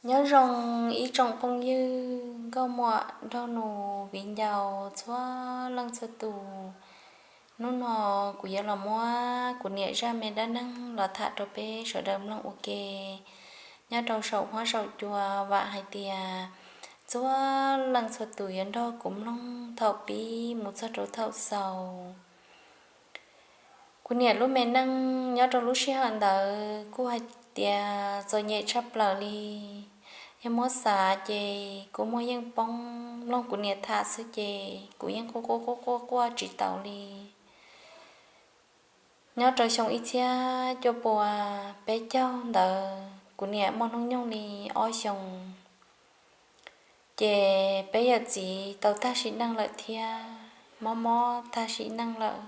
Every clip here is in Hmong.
Nyob zoo ib tsoom phooj ywg nkauj muam nraug nus viv ncaus txhua leej txhua tus. Hnub no kuv yuav los muab kuv niam zaj me dab neeg los tham rau peb sawv daws mloog ua ke nyob rau saum huab saum cua. Vam hais tias txhua leej txhua tus yuav nrog kuv mloog thaum pib mus txog rau thaum xaus. Kuv niam lub me neej nyob rau lub sij hawm ntawd kuj hais tias txom nyem tshaj plaws li. Yog muab xav ces kua muag yeej poob, mloog kuv niam tham xwb ces kuv yeej quaj quaj quaj quaj quaj tsis taus li. Nyob rau xyoo ib txhiab cuaj pua peb caug ntawd kuv niam muaj hnub nyoog li ob xyoos, ces peb yawm txiv tau tag sim neej lawm thiab, mob mob tag sim neej lawm.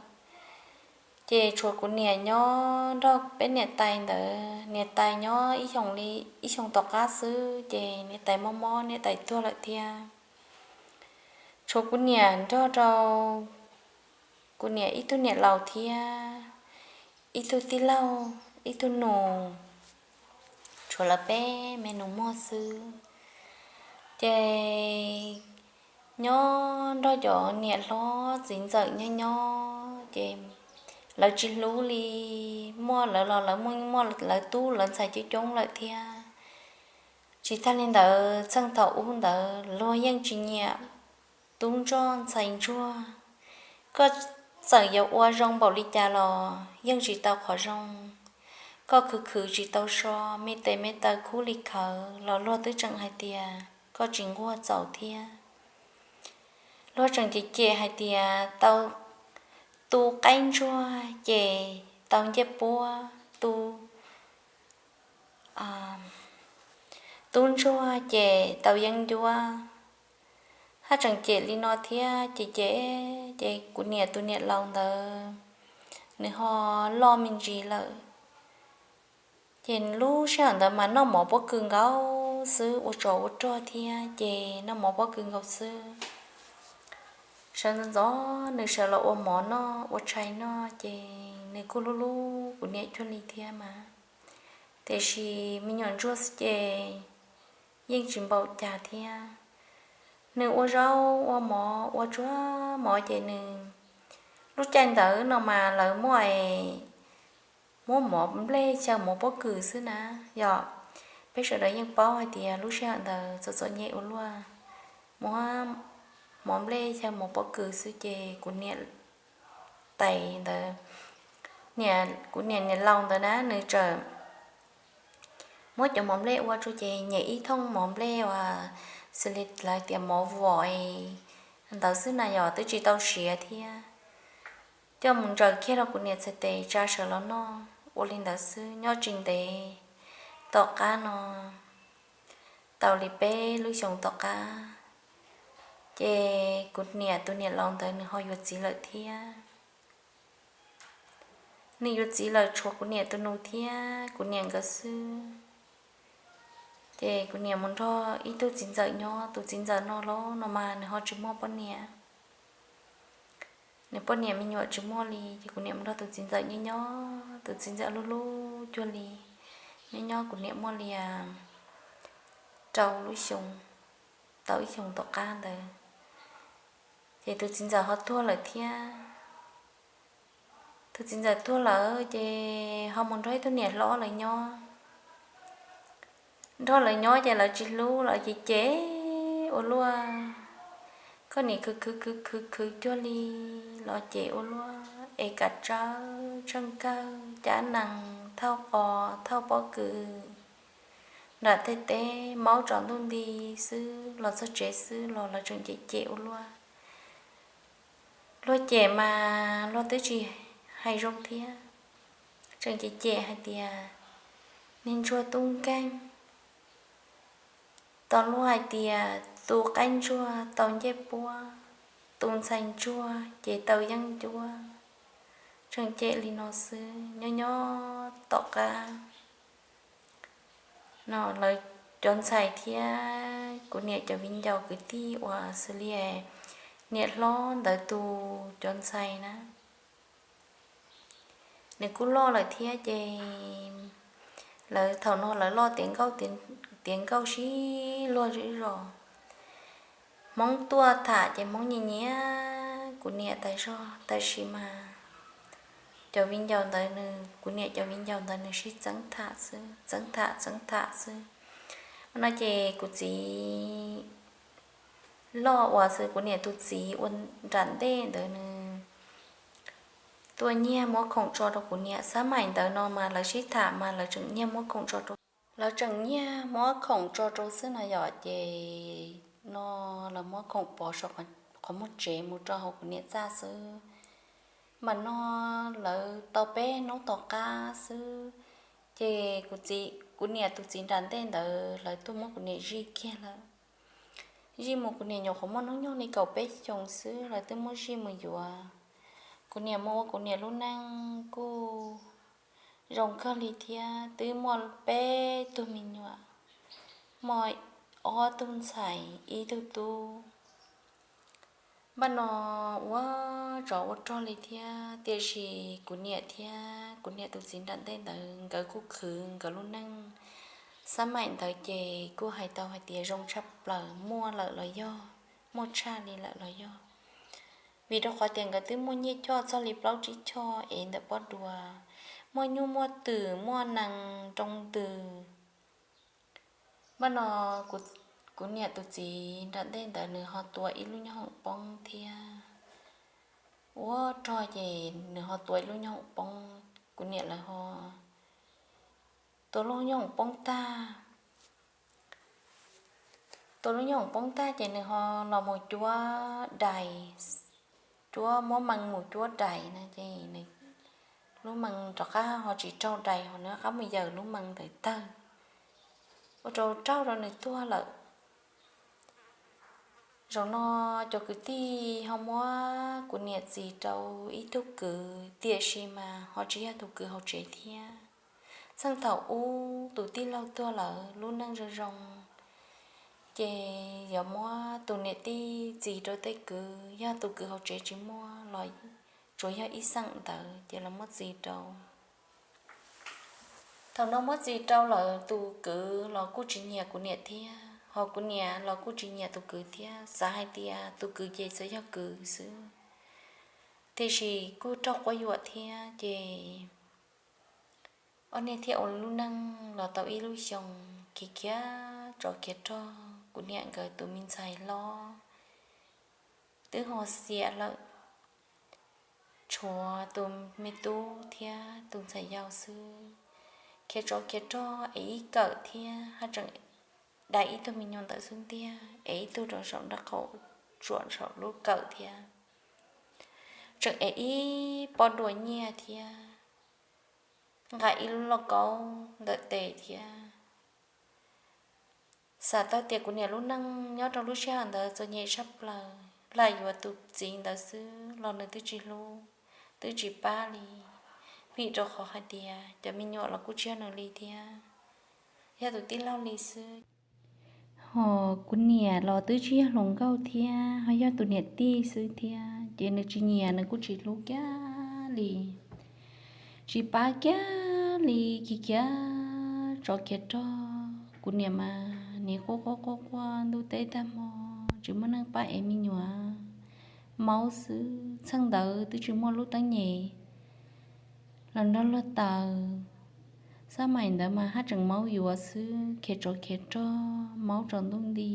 Ces tshuav kuv niam nyob nrog peb niam tais ntawd, niam tais nyob ib xyoos li, ib xyoos tom qab xwb ces niam tais mob mob niam tais tuag lawm thiab. Tshuav kuv niam nrog rau kuv niam ib tug niam laus thiab ib tug tij laug ib tug nus, tshuav lawv peb me nus muag xwb. Ces nyob nrog cov niam hlob txiv ntxawm nyob nyob ces lawv tsis hlub li, muaj lawv los lawv muaj muaj lawv tub lawv ntxhais coob coob lawm thiab. Tsis tag li ntawd txheej thaum ub ntawd luag yeej tsis nyiam tub ntsoj ntxhais ntsuag. Koj txawm yuav ua zoo npaum li cas los yeej tsis tau qhov zoo. Koj khwv khwv tsis tau so, me tes me taw khub li khawv los luag twb tseem hais tias koj tsis nquag txaus thiab. Luag tseem cem cem hais tias tau tu qaib ntsuag ces tau ncej puab, tu tub ntsuag ces tau yeeb ncuab. Haj tseem cem li no thiab ces ces ces kuv niam tus niam laus ntawd nws ho loj me ntsis lawm. Ces lub sij hawm ntawd mas noj mov pob kws nkaus xwb, ua tsov ua rog thiab ces noj mov pob kws nkaus xwb. Sawv ntxov ntxov nws sawv los ua mov noj ua tshais noj ces nws kuj hlub hlub kuv niam cuag li thiab mas. Tiam sis me nyuam ntsuag xwb ces yeej tsis npaum cas thiab. Nws ua zaub ua mov ua tsuag mov ces nws, lub caij ntawd no mas lawv muaj muab mov nplej xyaw mov pob kws xwb na. Yog peb sawv daws yeej paub hais tias lub sij hawm ntawd txom txom nyem ua luaj, muab mov nplej xyaw mov pob kws xwb ces kuv niam tais ntawd, kuv niam niam laus ntawd na nws txawm muab cov mov nplej ua tsuag ces nyem ib thooj mov nplej uas xws li lawv tias mov vom ntawd xwb na, yog twb tsis tau siav thiab. Coj mus ntsaws kiag rau kuv niam txhais tes tsa sawv los noj ua li ntawd xwb. Nyob tsis ntev tom qab no, tau li peb lub xyoos tom qab, ces kuv niam tus niam laus ntawd nws ho yuav txiv lawm thiab. Nws yuav txiv lawm tshuav kuv niam tus nus thiab kuv niam nkawd xwb. Ces kuv niam mus nrog ib tug txiv ntxawm nyob, tus txiv ntxawm no los no mas nws ho tsis muaj poj niam. Nws poj niam me nyuam tsis muaj li, ces kuv niam mus nrog tus txiv ntxawm nyob nyob, tus txiv ntxawm hlub hlub cuag li. Nyob nyob kuv niam muaj li rau lub xyoo, tau ib xyoos tom qab ntawd, ces tus txiv ntxawm ho tuag lawm thiab. Tus txiv ntxawm tuag lawm ces ho mus nrog ib tug niam hlob lawv nyob. Nrog lawv nyob ces lawv tsis hlub, lawv cem cem ua luaj. Koj niam khwv khwv khwv khwv khwv cuag li los cem ua luaj, es kav tsawb tsheej kawg, cab nees thauj qos thauj pob kws nram tej teb, maub tsaus ntuj nti xwb los txog tsev xwb los lawv tseem cem cem ua luaj. Luag cem mas luag twb tsis hais zoo thiab, tseem cem cem hais tias niag ntsuag tub nkeeg, tau luag hais tias tu qaib ntsuag tau ncej puab, tu ntxhais ntsuag ces tau yeeb ncuab. Tseem cem li no xwb, nyob nyob tom qab no lawv cov ntxhais thiab kuv niam cov viv ncaus kwv tij uas xws li niam hlob ntawd tus cov ntxhais na, nws kuj loj lawm thiab ces lawv thaum no lawv loj tiav nkauj tiav tiav nkauj sib luag zom zaws. Hmoob tuaj tham ces Hmoob nyiam nyiam kuv niam tas zog, tab sis mas cov viv ncaus ntawd nws, kuv niam cov viv ncaus ntawd nws sib txeeb tham xwb, txeeb tham txeeb tham xwb. No ces kuv txiv loj uas xwb, kuv niam tus txiv ua nram ntej ntawd nws tuaj nyiag muab khoom tso rau kuv niam. Xab maim ntawd no mas lawv sib tham mas lawv tseem nyiag muab khoom tso rau, lawv tseem nyiag muab khoom tso rau xwb no yom. Ces no lawv muab khoom pov saum qhov muag tsev mus rau hauv kuv niam txaj xwb. Mas no lawv tau peb hnub tom qab xwb, ces kuv txiv, kuv niam tus txiv nram ntej ntawd lawv tuaj muab kuv niam zij kiag lawm. Zij mus kuv niam nyuam qhuav muaj hnub nyoog li kaum peb xyoos xwb lawv twb muab zij mus yuav. Kuv niam mus ua kuv niam lub neej kuj zoo kawg li thiab, twb muaj peb tug me nyuam, muaj ob tug ntxhais ib tug tub. Npaj no ua tsov ua rog li thiab, tiam sis kuv niam thiab kuv niam tus txiv nram ntej ntawd nkawd kuj khwv nkawd lub neej. Xab maim ntawd ces kuj hais tau hais tias zoo tshaj plaws, muaj lawm los yog, muaj tshaj li lawm los yog, vim rau qhov tias nkawd twb muaj nyiaj choj txog li plaub tsib choj es ntawm pob duas, muaj nyuj muaj twm muaj nees nroo ntws. Npaj no kuv niam tus txiv nram ntej ntawd nws ho tua ib lub nyoob hoom poob thiab. Ua rog ces nws ho tua ib lub nyoob hoom poob, kuv niam lawv ho tua lub nyoob hoom poob tag. Tua lub nyoob hoom poob tag ces nws ho los mus cuab dais, cuab muab mees mus cuab dais no ces lub mees rov qab ho tsis raug dais, ho nws rov qab mus yaws lub mees ntawd tawg, ua rau raug rau nws tuag lawm. Zaum no cov kwv tij ho muab kuv niam txis rau ib tug kwv, tiam sis mas ho tsis yog tus kwv hauv tsev thiab. Txheej thaum ub tus tij laug tuag lawm lub neej zoo zoo, ces yuav muab tus niam tij txis rau tej kwv, yog tus kwv hauv tsev tsis muaj los tsuas yog ib xeem ntawd ces los muab txis rau. Thaum no muab txis rau lawm tus kwv los kuj tsis nyiam kuv niam thiab, ho kuv niam los kuj tsis nyiam tus kwv thiab, xav hais tias tus kwv ces txawm yog kwv xwb, tiam sis kuj raug quab yuam thiab ces ob niag thiaj ua lub neej los tau ib lub xyoo, khiav khiav tsov khiav rog, kuv niam nkawd tus me ntxhais hlob twb ho xiam lawm, tshuav tus me tub thiab tus ntxhais yau xwb. Khiav tsov khiav rog es ib kawm thiab haj tseem dai ib tug me nyuam ntawd xwb ntiag, es ib tug rau saum nraub qaum, tsuam saum lub kawm thiab, tseem es ib pob dua nyiaj thiab, nqa ib lub lauj kaub ntawm tes thiab. Xav tau tias kuv niam lub neej nyob rau lub sij hawm ntawd txom nyem tshaj plaws, lam yuav tus txiv ntawd xwb los nws twb tsis hlub, twb tsis pab li, vim rau qhov hais tias cov me nyuam los kuj tsis yog nws li thiab, yog tus tij laug li xwb. Ho kuv niam los twb tsis yog hluas nkauj thiab, ho yog tus niam tij xwb thiab, ces nws tsis nyiam nws kuj tsis hlub kiag li. Tsis pab kiag li, khiav khiav tsov khiav rog. Kuv niam mas nim quaj quaj quaj quaj ntuj teb tag hmo, tsis muaj neeg pab ev me nyuam, maub xwb. Txheej ntawd twb tsis muaj lub teeb nyem los nrog luag taws, xab maim ntawd mas haj tseem maub yuav xwb, khiav tsov khiav rog, maub tsaus ntuj nti,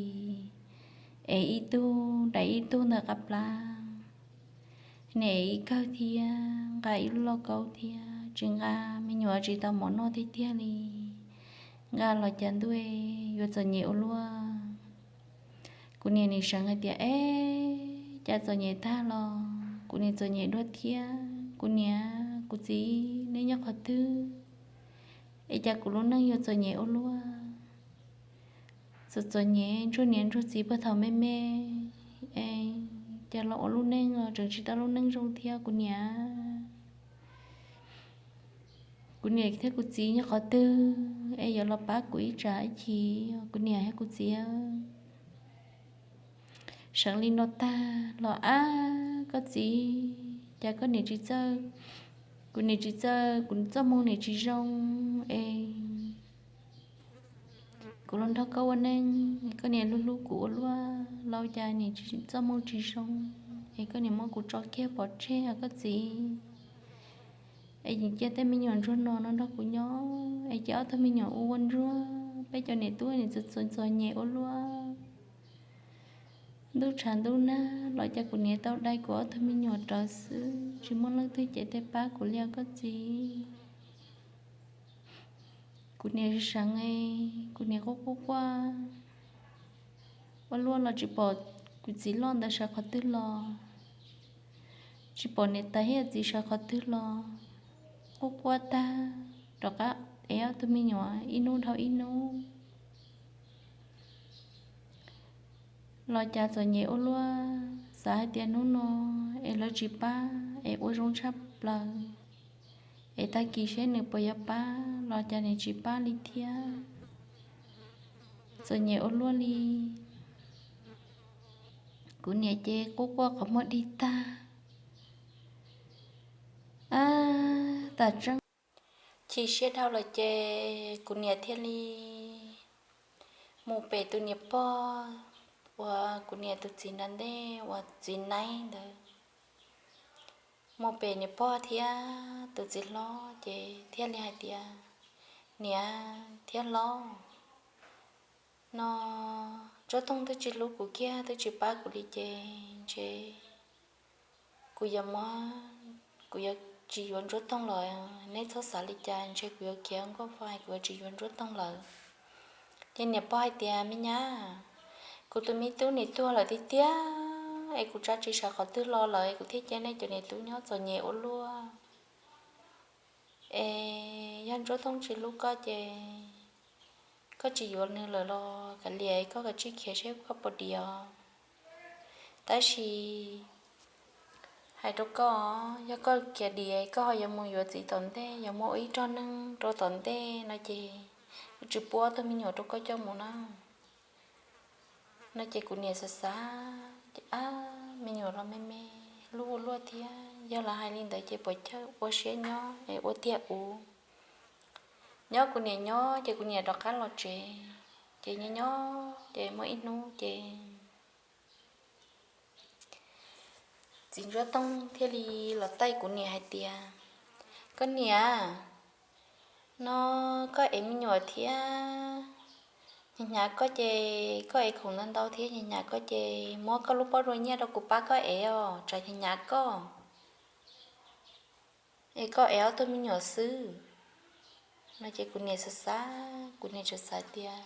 ev ib tug dai ib tug ntawm qab plab, nim ev ib kawg thiab, nqa ib lub lauj kaub thiab, tsis nqa me nyuam tsis tau mov noj tiag tiag li, nqa los cas ntuj yuav txom nyem ua luaj. Kuv niam nim seev hais tias, es cas txom nyem tag los kuv niam txom nyem dua thiab. Kuv niam kuv txiv nej nyob qhov twg es cas kuv lub neej yuav txom nyem ua luaj? Txom txom nyem ntsuag niam ntsuag txiv puag thaum me me, es cas los ua lub neej los tseem tsis tau lub neej zoo thiab kuv niam. Kuv niam thiab kuv txiv nyob qhov twg es yuav los pab kuv ib tsam ib chim, kuv niam thiab kuv txiv. Seev li no tag los, ab, koj txiv, cas koj niam tsis txawj, kuv niam tsis txawj, kuv txoj hmoo niam tsis zoo es Kuv los nrog koj ua neej, koj niam hlub hlub kuv ua luaj, los cas nim txoj hmoo tsis zoo, es koj niam muab kuv tso kiag pov tseg os koj txiv. Es cia tej me nyuam ntsuag no no nrog kuv nyob, es cia ob tug me nyuam ua ua ntsuag, peb cov niam tub nim txom txom nyem ua luaj. Ntuj tshav ntuj nag los cas kuv niam tau dai kuv ob tug me nyuam rawv xwb, tsis muaj leej twg cev tes pab kuv li os koj txiv. Kuv niam seev, kuv niam quaj quaj quaj ua luaj los tsis pom kuv txiv loj ntawd sawv qhov twg los, tsis pom niam tais thiab txiv sawv qhov twg los, quaj quaj tag, rov qab ev ob tug me nyuam ib hnub dhau ib hnub. Los cas txom nyem ua luaj, xav hais tias hnub no es lawv tsis pab es ua zoo tshaj plaws, es tag kis seb nws puas yuav pab los cas nws tsis pab li thiab. Txom nyem ua luaj li. Kuv niam ces quaj quaj qhov muag dig tag. A, tas tseeb, chim siab dhau lawm ces kuv niam thiaj li mus pem tus niam pog uas kuv niam tus txiv nram ntej uas txiv naib ntawd. Mus pem niam pog thiab tus txiv hlob ces thiaj li hais tias, niam thiab hlob, no Ntsuab Toog twb tsis hlub kuv kiag, twb tsis pab kuv li ces ntshe kuv yuav muab, kuv yuav tsis yuav Ntsuab Toog lawm. Neb txhob xav li cas, ntshe kuv yuav khiav nkauj fai, kuv yuav tsis yuav Ntsuab Toog lawm. Ces niam pog hais tias, me nyab, kuv tus me tub nim tuag lawm tiag tiag, es kuv tsa tsis sawv qhov twg los lawm, kuv thiaj cia nej cov niam tub nyob txom nyem ua luaj. Es yog Ntsuab Toog tsis hlub koj ces koj tsis yuav nws lawm los kav liam, koj kav tsij khiav seb koj puas dim os. Tab sis hais rau koj, yog koj khiav dim koj ho yuav mus yuav txiv tom ntej, yuav muaj ib rog neeg rau tom ntej no ces kuv tsis pub ob tug me nyuam rau koj coj mus na. No ces kuv niam xav xav ces, ab, me nyuam los me me, hlub ua luaj thiab, yog lawv hais li ntawd ces puas chawj ua siab nyob es ua tiag ua. Nyob kuv niam nyob ces kuv niam rov qab los tsev, ces nyob nyob ces muaj ib hnub ces txiv Ntsuab Toog thiaj li los taij kuv niam hais tias, koj niam, no koj ev me nyuam thiab, hnyav hnyav koj ces koj ev khoom ntau ntau thiab hnyav hnyav koj ces muab koj lub pob dua nyiaj rau kuv pab koj ev os, tsam hnyav hnyav koj es koj ev ob tug me nyuam xwb. No ces kuv niam xav xav, kuv niam tseem xav tias,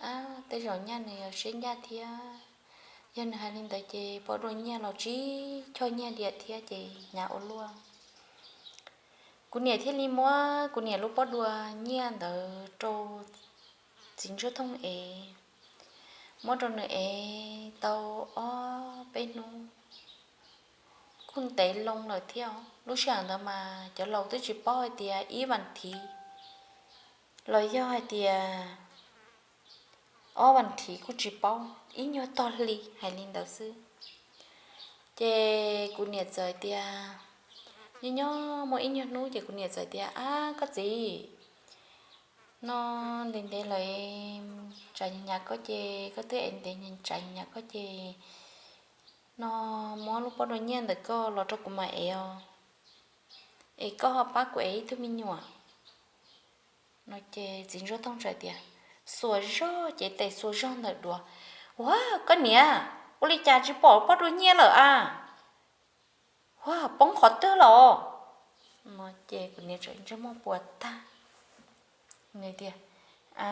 ab, tej zaum nyaj nws yog siab ncaj thiab, yog nws hais li ntawd ces pob dua nyiaj los tsib choj nyiaj diam thiab ces hnyav ua luaj. Kuv niam thiaj li muab kuv niam lub pob dua nyiaj ntawd rau txiv Ntsuab Toog ev. Muab rau nws ev tau ob peb hnub kuj ntev loo lawm thiab. Lub sij hawm ntawd mas cov laus twb tsis paub hais tias ib vas thiv los yog hais tias ob vas thiv kuj tsis paub, ib nyuag tog hli hais li ntawd xwb. Ces kuv niam txawm tias, nyob nyob muaj ib nyuag hnub ces kuv niam txawm tias, ab koj txiv, no ntev ntev lawm, tsam hnyav hnyav koj ces koj twb ev ntev, tsam hnyav hnyav koj ces no muab lub pob dua nyiaj ntawm koj los rau kuv mam ev os, es koj ho pab kuv ev ib tug me nyuam. No ces txiv Ntsuab Toog txawm tias, xuas zog ces tes xuas zog ntawm duav, ua koj niam, ua li cas tsis pom pob dua nyiaj lawm a? Ua poob qhov twg los? No ces kuv niam txawm ntsej muag puas tag, nws tias, a,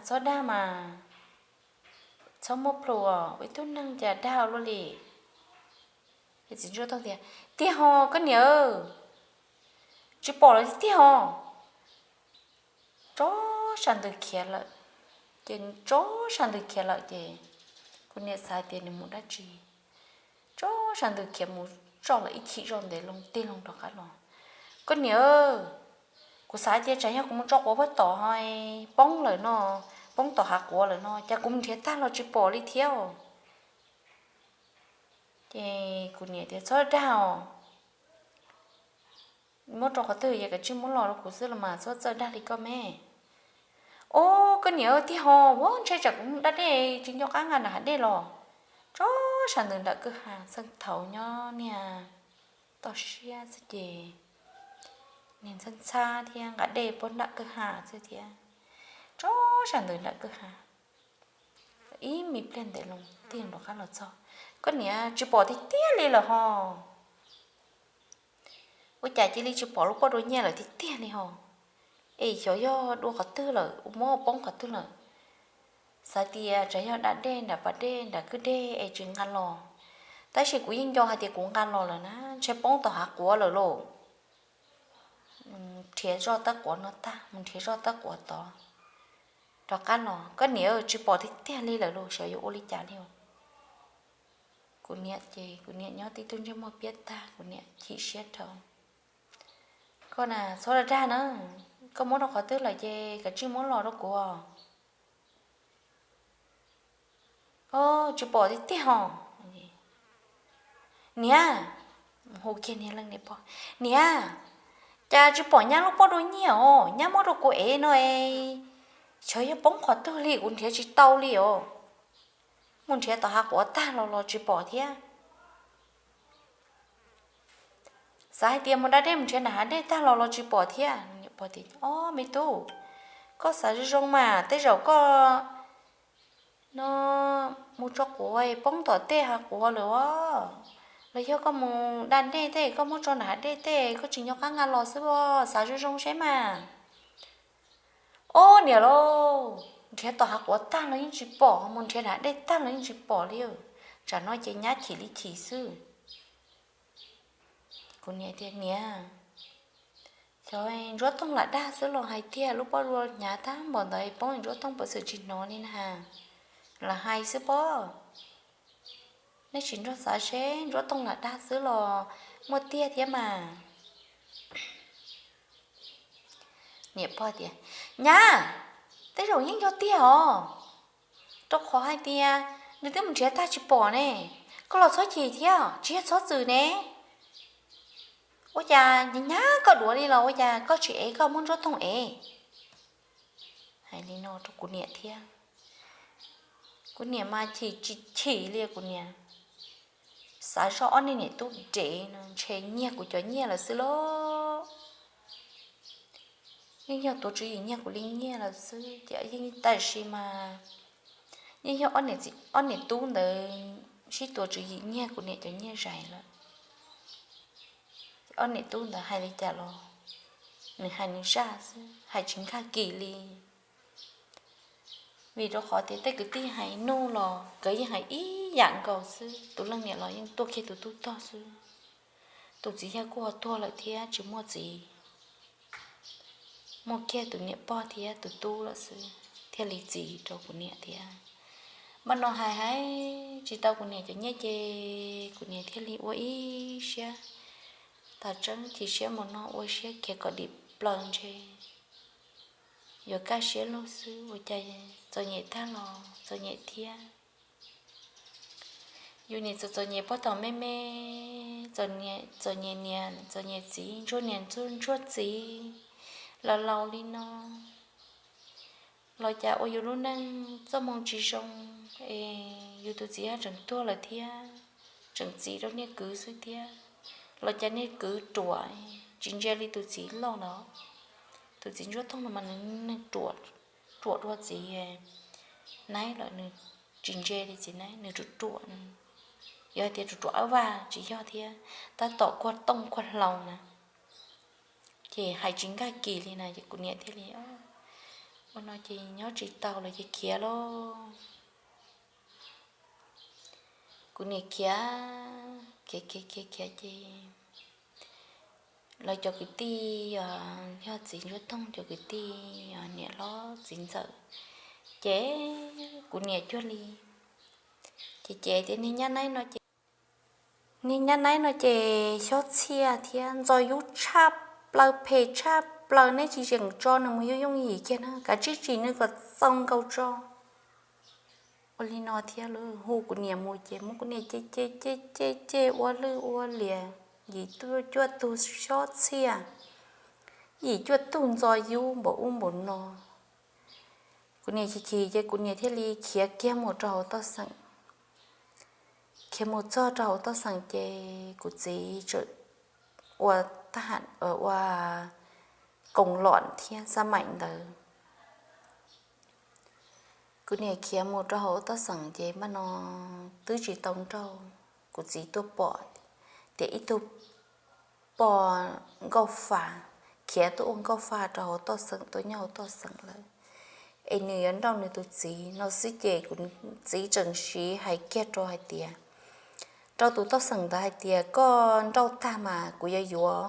txhob dag mas, txhob muaj plhus, ua ib tug neeg cas dag ua luaj li. Txiv Ntsuab Toog tias, tiag ho koj niam, tsis pom lawm tiag ho. Tso sab ntws khiav lawm. Ces tso sab ntws khiav lawm ces kuv niam xav tias nws mus dab tsi, tso sab ntws khiav mus tso lawm ib chim zoj ntev loo tig loo rov qab los. Koj niam, kuv xav tias tsam yog kuv mus tso quav puag tom ho poob lawm no, poob tom hav quav lawm no, cas kuv mus nrhiav tag los tsis pom li thiab. Ces kuv niam tias, txhob dag os, muab rau qhov twg ces kav tsij muab los rau kuv xwb los mas, txhob txawj dag li koj me. Ob, koj niam tiag ho, ua ntshai tsam kuv da dej tsis nco qab nqa nram hav dej los. Tsob sam ntws nram kwj ha, txheej thaum nyob niag toj siab xwb ces niag ntxhab ntxhab thiab nqa dej puag nram kwj ha xwb thiab. Tsob sam ntws nram kwj ha, ib me pliag ntev loo tig nram qab los txog, koj niam tsis pom tiag tiag li lawm ho. Ua cas cia li tsis pom lub pob dua nyiaj lawm tiag tiag li ho? Es xyov yog dua qhov twg lawm, muab poob qhov twg lawm. Xav tias tsam yog da dej nram pas dej nram kwj dej es tsis nqa los, tab sis kuv yeej nco hais tias kuv nqa los lawm na, ntshe poob tom hav quav lawm lauj. Nrhiav zoj tab quav no tag mus nrhiav zoj tab quav tod rov qab los, koj niam tsis pom tiag tiag li lawm los xyov yuav ua li cas li. Kuv niam ces kuv niam nyob tib tug ntsej muag piab tag, kuv niam chim siab dhau. Koj na txhob dag dag na, koj muab rau qhov twg lawm ces kav tsij muab los rau kuv. Ob, tsis pom tiag tiag ho. Niam, hu kiag niag leej niam pog, niam, cas tsis pom nyab lub pob dua nyiaj os, nyab muab rau kuv ev no es xyov yog poob qhov twg li, kuv nrhiav tsis tau li os. Mus nrhiav tom hav quav tag los los tsis pom thiab. Xav hais tias mus da dej mus nrhiav nram hav dej tag los los tsis pom thiab. Ob, me tub, koj xav zoo zoo mas, tej zaum koj no mus tso quav poob tom tej hav quav lawm os, los yog koj mus da dej tej koj muab tso nram hav dej tej koj tsis nco qab nqa los xwb os, xav zoo zoo seb mas. Ob, niam lauj, nrhiav tom hav quav tag los yeej tsis pom, mus nrhiav nram hav dej tag los yeej tsis pom li, tsam no ces nyab chim li chim xwb. Kuv niam tias, niam, xyov Ntsuab Tooj lam dag xwb los hais tiag, lub pob dua hnyav tag npaum ntawd poob Ntsuab Tooj puas xwm tsis hnov li na. Lam hais xwb pob, nej tsis nrog xav seb Ntsuab Tooj lam dag xwb los muaj tiag thiab mas. Niam pog tias, nyab, tej zaum yeej yog tiag os, rau qhov hais tias nws twb mus nrhiav tag tsis pom ne, koj los txhob chim thiab tsis yog txhob txwm ne. Ua cas nyab koj duav li los ua cas koj tsis ev koj muab Ntsuab Tooj ev? Hais li no rau kuv niam thiab. Kuv niam mas chim tsis chim li, kuv niam xav zoj ob niag niam tub dev no ntshe nyiag kuv cov nyiaj lawm xwb lauj. Yeej yog tuav tswv yim nyiag kuv li nyiaj lawm xwb ces yeej tam sim mas yeej yog ob niam tub ntawd sib tuav tswv yim nyiag kuv niam cov nyiaj zais lawm. Ob niam tub ntawd hais li cas los nws hais nws zaj xwb, hais tsis nkag kis li. Vim rau qhov tias tej kwv tij hais nuj los nkawd yeej hais ib yam nkaus xwb, tus leej niam los yeej tuaj kiag tus tub tog xwb. Tus txiv yawg kuj ho tuag lawm thiab tsis muaj txiv, muaj kiag tus niam pog thiab tus tub lawm xwb thiaj li txi rau kuv niam thiab. Npaj no hais hais tsis tau kuv niam cov nyiaj ces kuv niam thiaj li ua ib siab, tas tseeb chim siab mus no ua siab khiav kom dim plaws ntshe yuav kaj siab lug xwb ua cas txom nyem tag los txom nyem thiab. Yus niam txom txom nyem pog tom me me, txom nyem niam txom nyem txiv, ntsuag niam ntsuag txiv, laus laus li no los cas ua yus lub neej txoj hmoo tsis zoo es yus tus txiv yawg tseem tuag lawm thiab, tseem txiv rau niag kwv xwb thiab, los cas niag kwv ruam tsis ntse li tus txiv loj no. Tus txiv Ntsuab Tooj no mas nws neeg ruam, ruam dua txiv Naib lawm, nws tsis ntse li txiv Naib, nws ruam ruam, yog hais tias ruam ruam awb vaj tsis yog thiab, tab tom kuag tooj kuag hlau na, ces hais tsis nkag kis li na ces kuv niam thiaj li ua no ces nyob tsis tau lawm ces khiav lauj. Kuv niam khiav, khiav khiav khiav khiav ces lawv cov kwv tij, yog txiv Ntsuab Tooj cov kwv tij, niam hlob txiv ntxawm, ces kuv niam cuag li, ces ces tias niag nyab Naib no ces, niag nyab Naib no ces xyob txhiaj thiab ntxos yub tshaj plaws, phem tshaj plaws, neb tsis yeem tso nws mus yooj yooj yim kiag na, kav tsij tsim nws kom txaus nkaus tso. Ua li no thiab lawv hu kuv niam mus ces muab kuv niam cem cem cem cem cem ua lwj ua liam, yim cuaj tug xyob txhiaj, yim cuaj tug ntxos yub npaum ub npaum no. Kuv niam chim chim ces kuv niam thiaj li khiav kiag mus rau hauv toj xeem. Khiav mus txog rau hauv toj xeem ces kuv txiv tseem ua ua koos lom thiab xab maim ntawd. Kuv niam khiav mus rau hauv toj xeem ces npaj no twb tsis tau nrauj, kuv txiv tuaj pom tias ib tug poj nkauj fa khiav tuaj ua nkauj fa rau hauv toj xeem, tuaj nyob hauv toj xeem lawm. Es nws yuav nrauj nws tus txiv no xwb ces kuv txiv tseem siv hais kiag rau hais tias, rau tus toj xeem ntawd hais tias, koj nrauj tag mas kuv yuav yuav,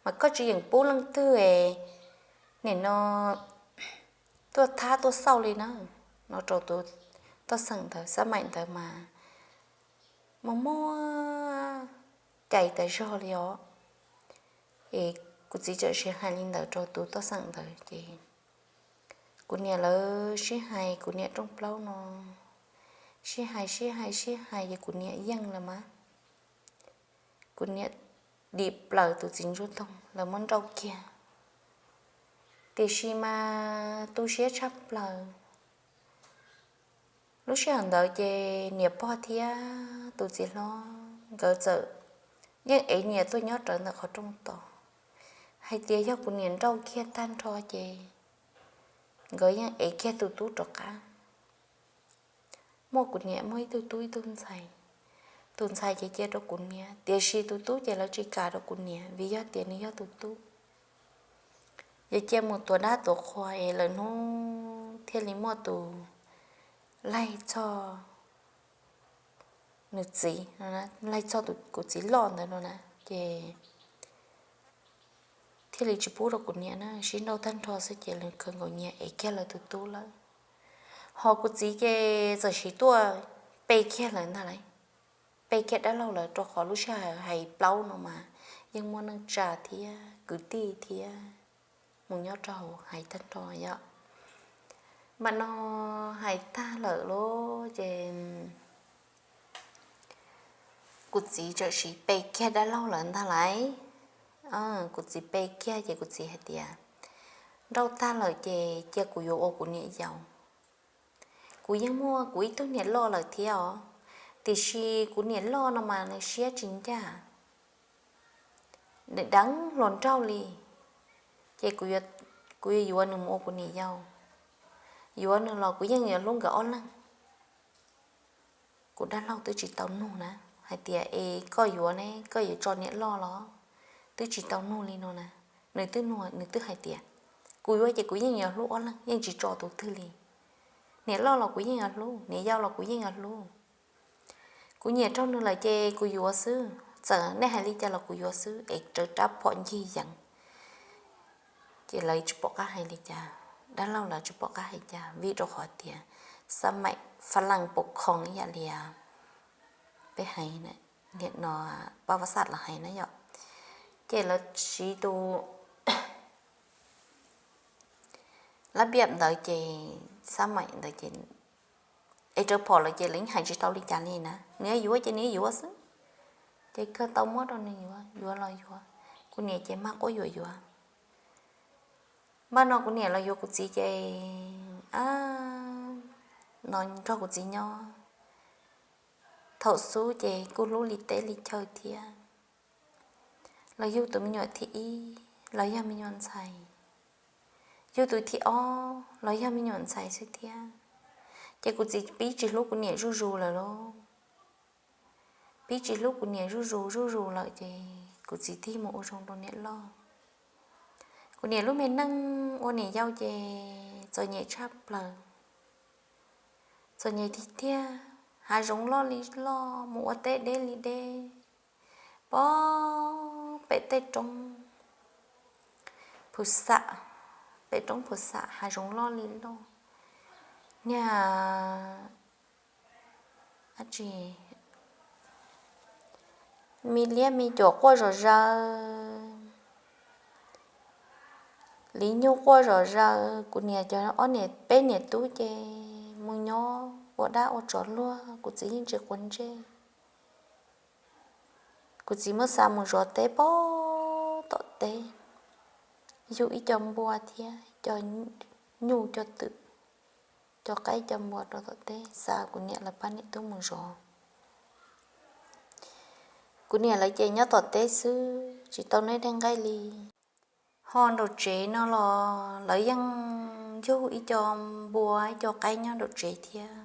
mas koj tsis yeem pub leej twg nim no tuaj thab tuaj xauj li na, no rau tus toj xeem ntawd. Xab maim ntawd mas muaj muaj cai tas zog li os. Es kuv txiv tseem siv hais li ntawd rau tus toj xeem ntawd ces kuv niam lawv sib hais, kuv niam rooj plaub no sib hais sib hais sib hais ces kuv niam yeej lawm mas. Kuv niam dim plaws tus txiv ntsuag toog lawv muab nrauj kiag. Tiam sis mas tu siab tshaj plaws, lub sij hawm ntawd ces niam pog thiab tus txiv hlob nkawd txawm yeej ev nyias tuaj nyob rawv ntawm qhov rooj tos, hais tias yog kuv niam nrauj kiag tag nrho ces nkawd yeej ev kiag tus tub rov qab. Muaj kuv niam muaj ib tug tub ib tug ntxhais. Tus ntxhais ces cia rau kuv niam, tiam sis tus tub ces lawv tsis kam rau kuv niam vim yog tias nws yog tus tub. Ces cia mus tuav dab tuav qhua es lawm hnub thiaj li muaj tus laig txog nws txiv, laig txog kuv txiv loj ntawd no na, ces thiaj li tsis pub rau kuv niam na, sib nrauj tag nrho xwb ces lawv khaws nkaus nyias ev kiag lawv tus tub lawm. Ho kuv txiv ces txawm siv tuaj pe kiag lawv ntag lauj, pe kiag dab laug lawv, rau qhov lub sij hawm hais plaub no mas yeej muaj neej tsa thiab kwv tij thiab mus nyob rau hauv hais tag nrho yom. Mam no hais tag lawm lauj ces kuv txiv txawm siv pe kiag dab laug lawv ntag lauj. Kuv txiv pe kiag ces kuv txiv hais tias, nrauj tag lawm ces cia kuv yuav ua kuv niam yau. Kuv yeej muaj kuv ib tug niam loj lawm thiab os, tiam sis kuv niam loj no mas nws siab tsis ncaj, nws deev hluas nraug li, ces kuv yuav yuav nws mus ua kuv niam yau. Yuav nws los kuv yeej yuav hlub nkawd ob leeg. Kuv dab laug twb tsis tau nug na, hais tias es koj yuav ne koj yuav tso niam loj los? Twb tsis tau nug li no na. Nws twb nug, nws twb hais tias, kuv yuav ces kuv yeej yuav hlub ob leeg, yeej tsis tso tus twg li. Niam loj los kuv yeej yuav hlub, niam yau los kuv yeej yuav hlub. Kuv nyiam raug nws lawm ces kuv yuav xwb, txawm nej hais li cas los kuv yuav xwb, es rawv rab phom ncig yees. Ces lawv tsis pom qab hais li cas, dab laug lawv tsis pom qab hais cas vim rau qhov tias xab maim fab laj pos khoos ib yam li peb hais, niam no pab vaj xaj los hais na yom. Ces lawv siv tus lab npiam ntawd ces xab maim ntawd ces es rawv phom lawm ces lawv yeej hais tsis tau li cas li na, nws yuav ces nws yuav xwb. Ces kawg tau muab rau nws yuav, yuav los yuav, kuv niam ces mag quab yuam yuav. Npaj no kuv niam los yuav kuv txiv ces, a, no nrog kuv txiv nyob. Thaum xub ces kuj hlub li teb li chaw thiab. Los yug tus me nyuam thib ib los yog me nyuam ntxhais, yug tus thib ob los yog me nyuam ntxhais xwb thiab. Ces kuv txiv pib tsis hlub kuv niam zuj zus lawm lauj. Pib tsis hlub kuv niam zuj zus zuj zus lawm ces kuv txiv tig mus ua zoo rau niam loj. Kuv niam lub me neej ua niam yau ces txom nyem tshaj plaws. Txom nyem tiag tiag, hav zoov loj li loj, mus ua teb deb li deb, pem tej roob phu xam, pem roob phu xam hav zoov loj li loj, niag dab tsi, me liab me cuam quaj zom zaws, li nyuj quaj zom zaws. Kuv niam cov ob niam peb niam tub ces mus nyob ua dab ua tsov luag, kuv txiv yeej tsis quav ntsej. Kuv txiv muab xa mus zov teb pem tom teb, yug ib co npua thiab ib co nyuj coj twm. cov qaib cov npua rau tom teb, xa kuv niam lawv pab niam tub mus zov. Kuv niam lawv ces nyob tom teb xwb tsis tau neb dej nqaij li. Ho nraum tsev no los lawv yeej yug ib co npua ib co qaib nyob nraum tsev thiab.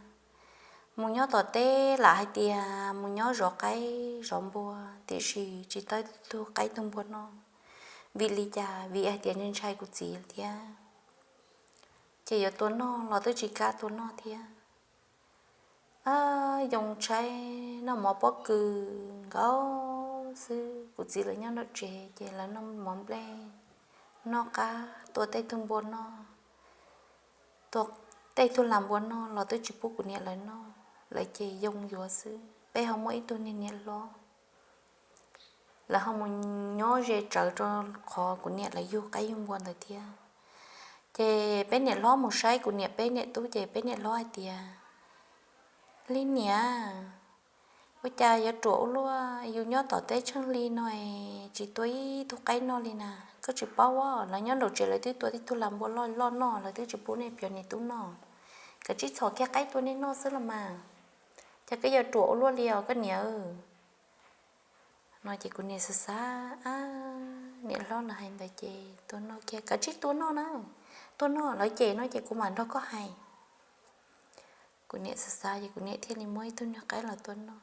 Mus nyob tom teb lam hais tias mus nyob zov qaib zov npua, tiam sis tsis tau tug qaib tug npua noj. Vim li cas? Vim hais tias ntshai ntshai kuv txiv thiab, ces yuav tua noj los twb tsis kam tua noj thiab. Yoo tshaib noj mov pob kws nkaus xwb. Kuv txiv lawv nyob nraum tsev ces lawv noj mov nplej, noj qab, tua tej tug npua noj, tua tej tug lam npua noj los twb tsis pub kuv niam lawv noj, lawv ces yoo yuav xwb. Peb ho muaj ib tug niag niam hlob, lawv ho mus nyob ze tsawv rau qhov kuv niam lawv yug qaib yug npua ntawd thiab. Ces peb niam hlob mus saib kuv niam peb niam tub ces peb niam hlob hais tias, Li niam, ua cas yuav ruam ua luaj, yus nyob tom teb tsheej li no es tsis tua ib tug qaib noj li na? Koj tsis paub, lawv nyob nraum tsev lawv twb tua tib tug lam npua loj loj noj, lawv twb tsis pub nej cov niam tub noj. Kav tsij txhom kiag qaib tua nej noj xwb los mas. Cas koj yuav ruam ua luaj li os koj niam. No ces kuv niam xav xav, Ab, niam hlob lawv hais ntawd ces tua noj kiag, kav tsij tua noj na, tua noj lawv cem no ces kuv mam nrog koj hais. Kuv niam xav xav ces kuv niam thiaj li muab ib tug niag qaib los tua noj.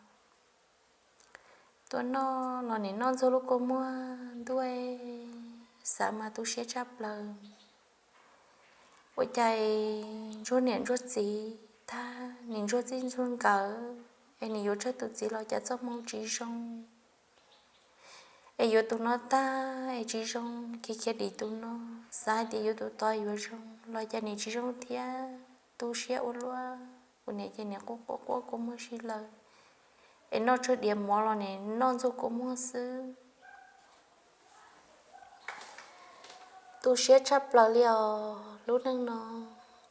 Tua noj los nim noj ntxuag lub kua muag ntuj, xav mas tu siab tshaj plaws. Ua cas ntsuag niam ntsuag txiv tag, nim ntsuag txij ntsuag nkawm es nim yuav tsawg tus txiv los cas txoj hmoo tsis zoo, es yuav tus no tag es tsis zoo, khiav khiav dim tus no, xav hais tias yuav tus tod yuav zoo los cas nim tsis zoo thiab, tu siab ua luaj. Kuv niam ces nim quaj quaj quaj kua muag si lawm, es noj tsawg diav mov los nim noj ntxuag kua muag xwb. Tu siab tshaj plaws li os lub neej no.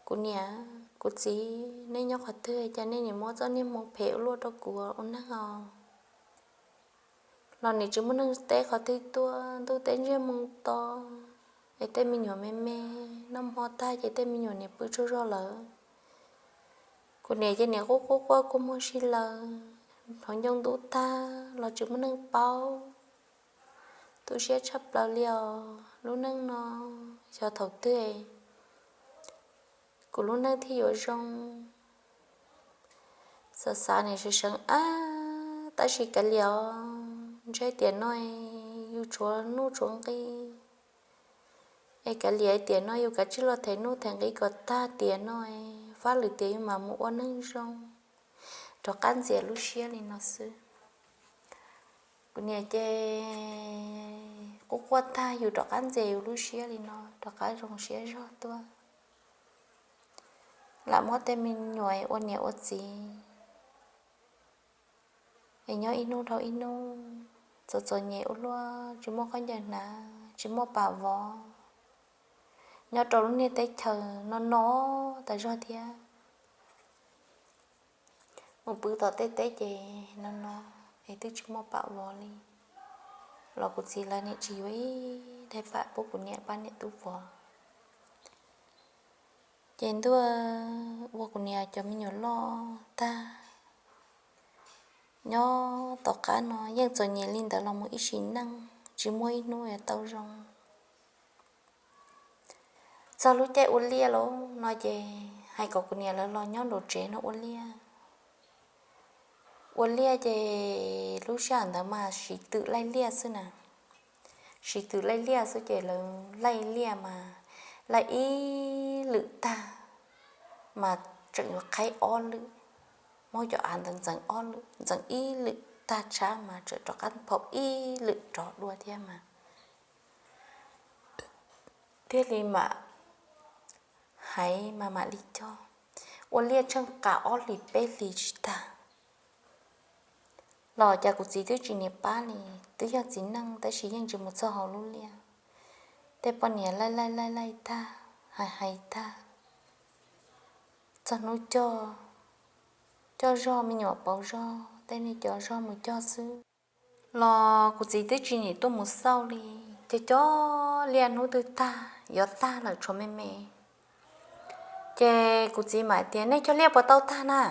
Kuv niam kuv txiv, nej nyob qhov twg cas nej nim muab txoj niag hmoo phem ua luaj rau kuv ua neeg os? Los nim tsis muaj neeg teb qhov twg tuaj, ntuj teb ntsiag moo to, es tej me nyuam me me, noj hmo tag ces tej me nyuam nim pw tsaug zog lawm. Kuv niam ces nim quaj quaj quaj kua muag si lawm, hlob ncoo ntub tag los tsis muaj neeg paub. Tu siab tshaj plaws li os lub neej no, xyov thaum twg kuv lub neej thiaj yuav zoo. Xav xav nim seev seev ab, tab sis kav liam os, ntshe tiam no yus tshuav nuj tshuav nqi, es kav liam tiam no yus kav tsij los them nuj them nqi kom tag tiam no, fab lwm tiam yus mam mus ua neeg zoo. Rov qab ntxias lub siab li no xwb. Kuv niam ces quaj quaj tag yus rov qab ntxias yus lub siab li no, rov qab zoo siab zog tuaj. Lam muab tej me nyuam ua niam ua txiv, es nyob ib hnub dhau ib hnub, txom txom nyem ua luaj, tsis muaj khaub ncaws hnav, tsis muaj pam vov. Nyob rau lub niag teb chaws no no tas zog thiab. Mus pw tom tej teb ces no no, es twb tsis muaj pam vov li, los kuv txiv lawv nim tsis yuav ib daim pam pub kuv niam pab niam tub vov. Ces ntuj, ua kuv niam cov me nyuam loj tag, nyob tom qab no yeej txom nyem li ntawd los mus ib sim neej, tsis muaj ib hnub yuav tau zoo. Txog lub caij ua liaj lauj no ces hais kom kuv niam lawv los nyob nraum tsev no ua liaj. Ua liaj ces lub sij hawm ntawd mas siv twm laij liaj xwb na. Siv twm laij liaj xwb ces lawv laij liaj mas laij ib lwm tag mas tseem yuav qhaib ob lwm. Muab cov av ntawd ntxeev ob lwm, ntxeev ib lwm tag tshab mas tseem rov qab phau ib lwm rov dua thiab mas thiaj li mam hais mas mam li cog. Ua liaj tsheej qas ob hlis peb hlis tsis tag los cas kuv txiv twb tsis niam pab li. Twb yog txiv neej tab sis yeej tsis mus txog hauv lub liaj. Tej poj niam laij laij laij laij tag, hais hais tag, txog hnub cog, coj zog me nyuam pauv zog, tej niag cov zog mus cog xwb los kuv txiv twb tsis niam tuaj mus xauj li. Cog cog liaj hnub twg tag yuav tag lawm tshuav me me. Ces kuv txiv mam tias, nej cog liaj puas tau tag na?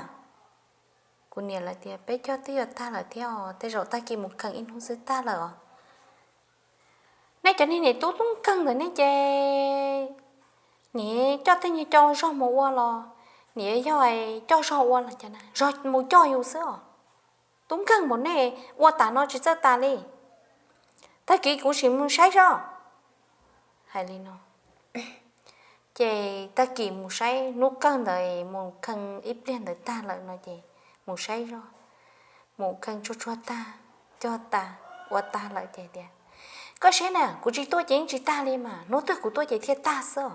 Kuv niam lawv tias, peb cog twb yuav tag lawm thiab os, tej zaum tag kis mus kheej ib hnub xwb tag lawm os. Nej cov niag niam tub tub nkeeg ntawm nej ces, niam coj tej niag coj zog mus ua los, niam yog coj zog ua los cas na, zog mus coj yus xwb os. Tub nkeeg npaum nej ua tas no tsis txawj tas li. Tag kis kuv sim mus saib zoj. Hais li no, ces tag kis mus saib, hnub kawg ntawd mus kheej ib pliag ntawd tag lawm no ces mus saib zoj. Mus kheej tsuag tsuag tag, cog tag, ua tag lawm ces tias, koj saib na, kuv tsis tuaj ces yeej tsis tag li mas, hnub twg kuv tuaj ces thiaj tag xwb.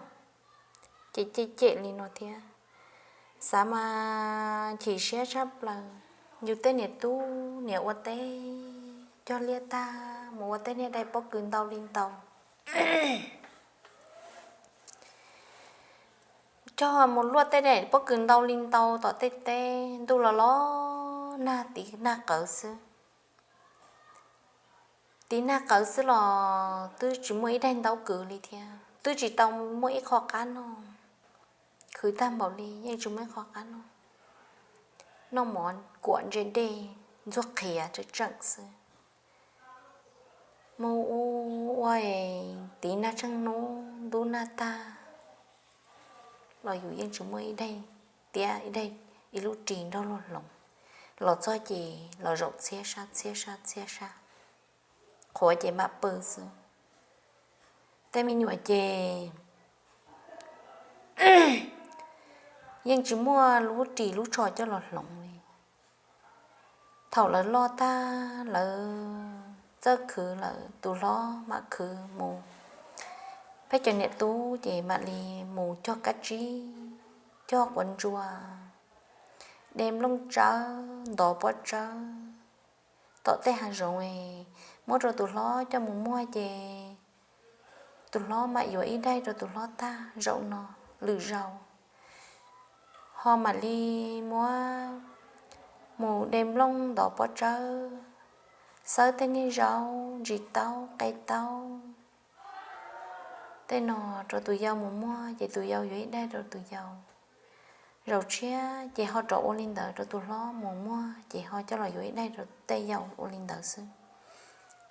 Ces cem cem li no thiab. Xav mas chim siab tshaj plaws, yus tej niam tub niam ua teb, cog liaj tag mus ua tej niag dai pob kws ntau li ntau. Cog mus luaj tej dai pob kws ntau li ntau tom tej teb, ntuj los los nag tiv nag qawv xwb. Tiv nag qawv xwb los twb tsis muaj ib daig ntaub kwv li thiab, twb tsis tau muaj ib qho qab noj. Khwv tag npaum li yeej tsis muaj ib qho qab noj. Noj mov kuam ntse dej, ntxuag qhiav tseem tseem xwb. Mus ua ua, tiv nag tsheej hnub ntub nag tag los yus yeej tsis muaj ib daig tiab ib daig, ib lub ris nrog luag hloov. Los txog ces los zaum txhiab sab txhiab sab txhiab sab, qhuav ces mam pw xwb. Tej me nyuam ces yeej tsis muaj lub ris lub tsho coj los hloov li. Thaum lawv loj tag lawv txawj khwv lawm, tus hlob mam khwv mus. Peb cov niam tub ces mam li mus cog kab tsib, cog quav ntsuas, de nplooj tsawb, ntov pob tsawb tom tej hav zoov, muab rau tus hlob coj mus muag ces tus hlob mam yuav ib daig rau tus hlob tag zaum no lwm zaus. Ho mam li muab mus de nplooj ntov pob tsawb, xawb tej niag zaub, ntsis taub, qe taub, tej no rau tus yau mus muag ces tus yau yuav ib daig rau tus yau. Zaum tshiab ces ho rov ua li ntawd rau tus hlob mus muag ces ho coj los yuav ib daig rau tej yau ua li ntawd xwb.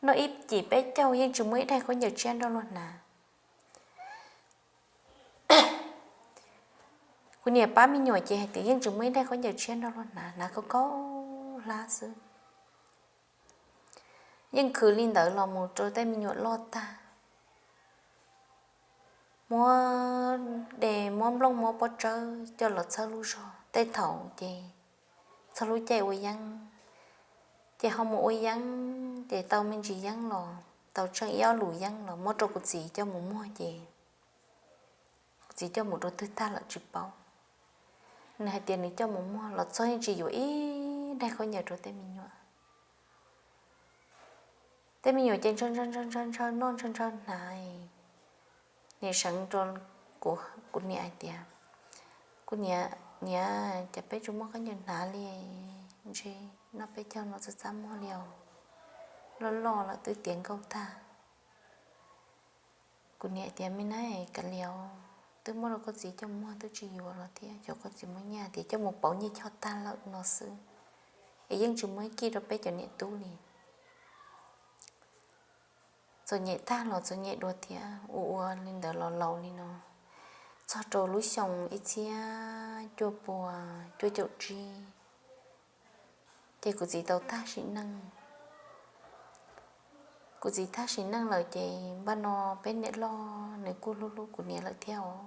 Noj ib cim peb caug yeej tsis muaj ib daig khaub ncaws tshiab nrog luag hnav. Kuv niam pab me nyuam ces hais tias yeej tsis muaj ib daig khaub ncaws tshiab nrog luag hnav, hnav khaub khaub hlab xwb. Yeej khwv li ntawd los mus rau tej me nyuam loj tag, muab de muab nplooj muab pob tsawb coj los txhawb lub zog. Tej thaum ces txog lub caij ua yeeb, ces ho mus ua yeeb ces tau me ntsis yeeb los tau tsheej ib ob lus yeeb los muab rau kuv txiv coj mus muag ces kuv txiv coj mus rau twg tag lawm tsis paub. Nws hais tias nws coj mus muag los txog yeej tsis yuav ib daig khaub ncaws rau tej me nyuam. Tej me nyuam ces ntshaw ntshaw ntshaw ntshaw noj ntshaw ntshaw hnav. Niam seev rau kuv niam hais tias, kuv niam, niam, cas peb tsis muaj khaub ncaws hnav li, ntshe noj peb caug no txaj txaj muag li os, loj loj lawm twb tiav nkauj tag. Kuv niam tias me nab ka lios, twb muab rau koj txiv coj muag twb tsis yuav los thiab, xyov koj txiv muaj nyiaj tias coj mus pauv nyiaj choj tag lawm no xwb, es yeej tsis muaj ib kij rau peb cov niam tub li. Txom nyem tag los txom nyem dua thiab, ua ua li ntawd los laus li no, txog rau lub xyoo ib txhiab cuaj pua cuaj caum tsib, ces kuv txiv tau tag sim neej. Kuv txiv tag sim neej lawm ces npaj no peb niam loj nws kuj hlub hlub kuv niam lawm thiab os.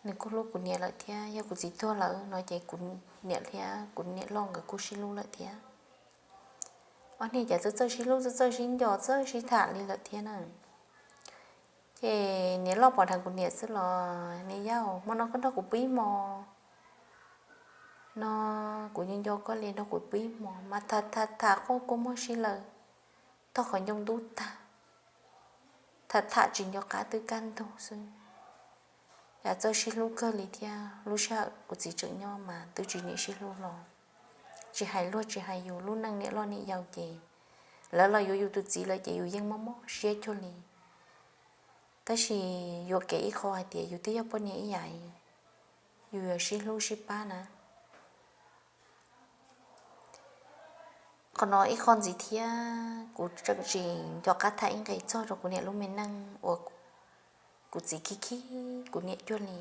Nws kuj hlub kuv niam lawm thiab, yog kuv txiv tuag lawm no ces kuv niam thiab kuv niam loj nkawd kuj sib hlub lawm thiab. Ob niag cas txawj txawj sib hlub, txawj txawj sib nco, txawj sib tham li lawm thiab na. Ces niam loj pom dheev kuv niam xwb los, niam yau, hmo no koj nrog kuv pw ib hmos no, kuv nco nco koj li, nrog kuv pw ib hmos mas tham tham tham quaj kua muag si lawm, tog qhov ncoo ntub tag, tham tham tsis nco qab twb kaj ntug xwb. Cas txawj sib hlub kawg li thiab, lub sij hawm kuv txiv tseem nyob mas twb tsis nim sib hlub los, tsis hais luag tsis hais yus, lub neej niam loj niam yau ces lawv los yuav yus tus txiv lawm ces yus yeej mob mob siab cuag li. Tab sis yuam kev ib qho hais tias yus twb yog poj niam ib yam, yus yuav sib hlub sib pab na. Qhov no ib qho ntxiv thiab kuv tseem tsis nco qab tham ib nqe txog rau kuv niam lub me neej uas kuv txiv khib khib kuv niam cuag li,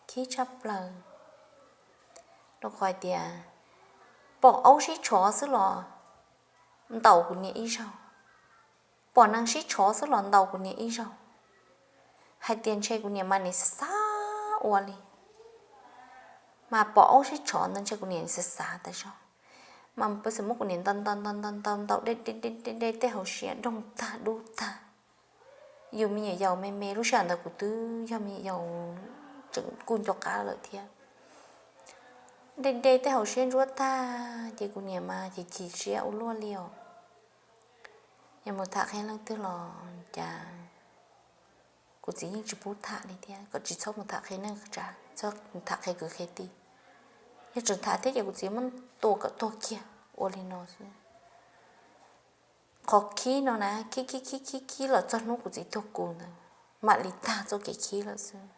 khib tshaj plaws. Rau qhov hais tias pom aub sib tshov xwb los ntaus kuv niam ib zaug, pom neeg sib tshov xwb los ntaus kuv niam ib zaug. Hais tias ntshe kuv niam mas nim xav xav ua li, mas pom aub sib tshov ntawd ntshe kuv niam xav xav tas zog, mas peb xav muab kuv niam ntaus ntaus ntaus ntaus ntaus ntaus de de de de tej hauv siab doog tag dub tag. Yus me nyuam yaus me me, lub sij hawm ntawd kuv twb yog me nyuam yaus tseem kuj nco qab lawm thiab. De de tej hauv siab ntsuab tag ces kuv niam mas chim chim siab ua luaj li os. Yog mus tham qhia leej twg los cas kuv txiv yeej tsis pub tham li thiab, kom tsis txhob mus tham qhia neej tsa, txhob tham qhia kwv qhia tij. Yog tseem tham thiab ces kuv txiv muab tua kom tuag kiag ua li no xwb. Qhov khib no na, khib khib khib khib khib los txog hnub kuv txiv tuag kuv ntawd mam li tag txoj kev khib lawm xwb.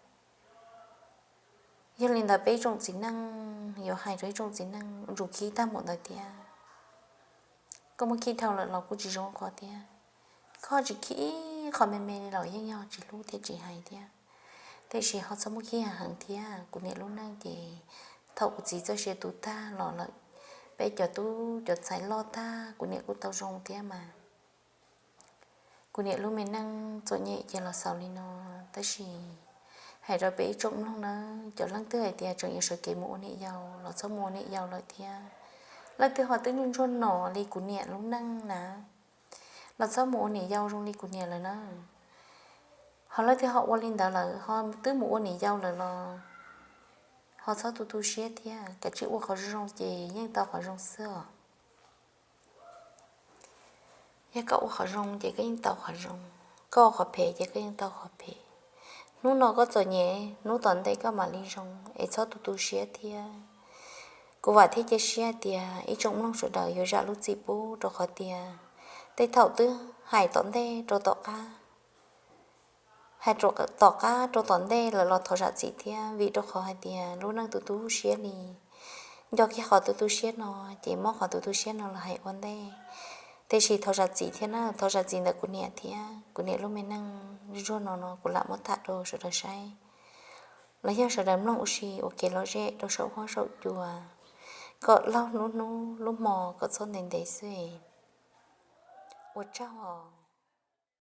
Yog li ntawd peb ib tsoom txiv neej yuav hais rau ib tsoom txiv neej ua ntsuj khib tag npaum ntawd thiab, koj muab khib dhau lawm los kuj tsis zoo qhov thiab. Koj tsis khib ib qho me me li los yeej yog tsis hlub thiab tsis hais thiab. Tiam sis ho txhob muab khib heev thiab. Kuv niam lub neej ces thaum kuv txiv txoj sia tu tag los lawm, peb cov tub cov ntxhais loj tag kuv niam kuj tau zoo thiab mas. Kuv niam lub me neej txom nyem ces los xaus li no, tab sis hais rau peb ib tsoom mloog nawb, cov leej twg hais tias tseem yuav sawv kev mus ua niam yau los txhob mus ua niam yau lawm thiab. Leej twg ho twb ntsuag ntsuag no li kuv niam lub neej na, los txhob mus ua niam yau zoo li kuv niam lawm na. Ho leej twg ho ua li ntawd lawm ho twb mus ua niam yau lawm los ho txhob tu tu siab thiab, kav tsij ua qhov zoo ces yeej tau qhov zoo xwb os. Yog koj ua qhov zoo ces koj yeej tau qhov zoo, koj ua qhov phem ces koj yeej tau qhov phem. Hnub no koj txom nyem, hnub tom ntej koj mam li zoo, es txhob tu tu siab thiab. Kuv vam thiab cia siab tias ib tsoom mloog sawv daws yuav zam lub txim pub rau qhov tias tej thaum twb hais tom ntej rau tom qab, hais tom qab rau tom ntej lawm los thov zam txim thiab, vim rau qhov hais tias lub neej tu tu siab li. Nco kiag qhov tu tu siab no, ces muab qhov tu tu siab no los hais ua ntej. Tiam sis thov zam txim thiab na, thov zam txim ntawm kuv niam thiab, kuv niam lub me neej ntsuag no no kuv lam muab tham rau sawv daws saib. Los yog sawv daws mloog ua si ua kev lom zem rau saum huab saum cua, kom laug hnub hnub lub hmo kom txhob ntev ntev xwb. Ua tsaug os.